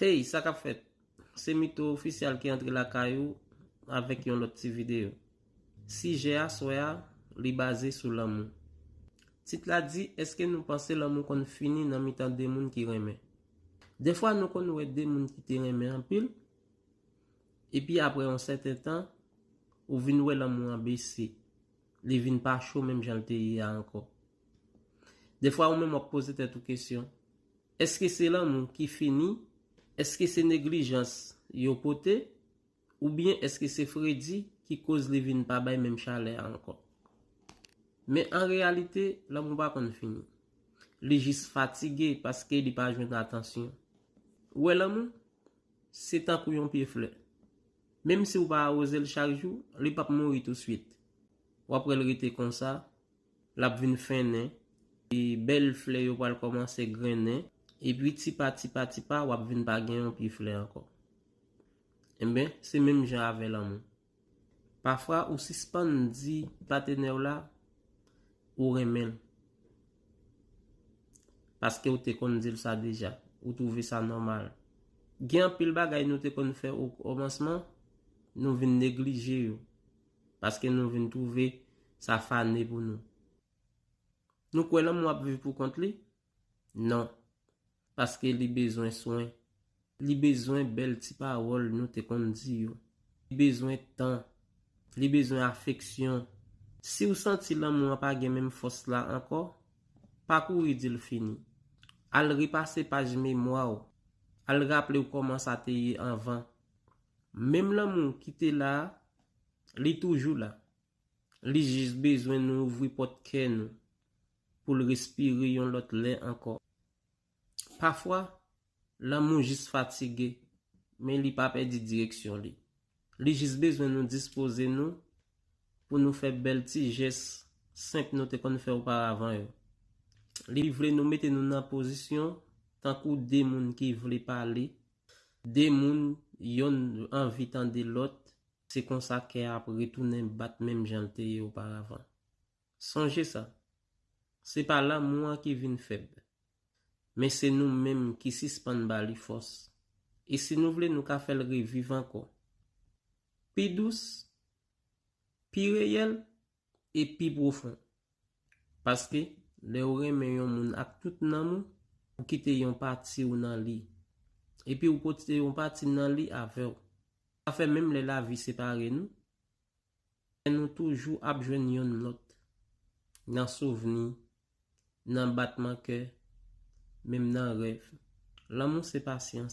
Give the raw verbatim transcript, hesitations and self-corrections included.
Hey, sa k ap fèt? Se Mito Ofisyal ki antre lakay ou avèk yon lòt ti videyo. Sijè aswè a, li baze sou lanmou. Tit la di, èske nou panse lanmou konn fini nan mitan de moun ki renmen? Dèfwa nou konn wè de moun ki te renmen anpil, epi apre yon sèten tan, ou vin wè lanmou an bese. Li vin pa cho menm jan l te ye a ankò. Dèfwa ou menm w ap poze tèt ou kesyon, èske se lanmou ki fini? Èske se neglijans yo pote? Oubyen èske se fredi ki koz li vin pa bay menm chalè a ankò? Men an reyalite, lanmou pa konn fini. Li jis fatige paske li pa jwenn atansyon. Ou wè lanmou? Se tankou yon pye flè. Menm si w pa awoze l chak jou, li p ap mouri touswit. W ap wè l rete konsa, l ap vin fennen, e bèl flè yo pral kòmanse grennen, epi tipa, tipa, tipa, w ap vin pa gen yon pye flè ankò. Enben, se menm jan avè lanmou. Pafwa, ou sispann di patenè w la, ou renmen l. Paske ou te konn di l sa deja. Ou twouve sa nòmal. Gen anpil bagay nou te konn fè o kòmansman, nou vin neglije yo. Paske nou vin twouve sa fane pou nou. Nou kwè lanmou ap viv pou kont li? Non. Paske li bezwen swen. Li bezwen bèl ti pawòl nou te konn di yo. Li bezwen tan. Li bezwen afeksyon. Si w santi lanmou an pa gen menm fòs la ankò, pa kouri di l fini. Al repase paj memwa w. Al raple w kòman sa te ye anvan. Menm lanmou ki te la a, li toujou la. Li jis bezwen nou ouvri pòt kè nou pou l respire yon lòt lè ankò. Pafwa, lanmou jis fatige, men li pa pèdi direksyon li. Li jis bezwen nou dispoze nou pou nou fè bèl ti jès senp nou te konn fè oparavan yo. Li vle nou mete nou nan pozisyon tankou de moun ki vle pale, de moun yonn anvi tande lòt, se konsa kè a ap retounen bat menm jan l te ye oparavan. Sonje sa, se pa lanmou an ki vin fèb, men se nou menm ki sispann ba li fòs. E si nou vle, nou ka fè l reviv ankò. Pi dous, pi reyèl e pi pwofon. Paske, lè w renmen yon moun ak tout nanm ou, ou kite yon pati w nan li. Epi ou pote yon pati nan li avè w. Sa fè menm lè lavi separe nou, men nou toujou ap jwenn yonn lòt. Nan souvni, nan batman kè, menm nan rèv. Lanmou se pasyans.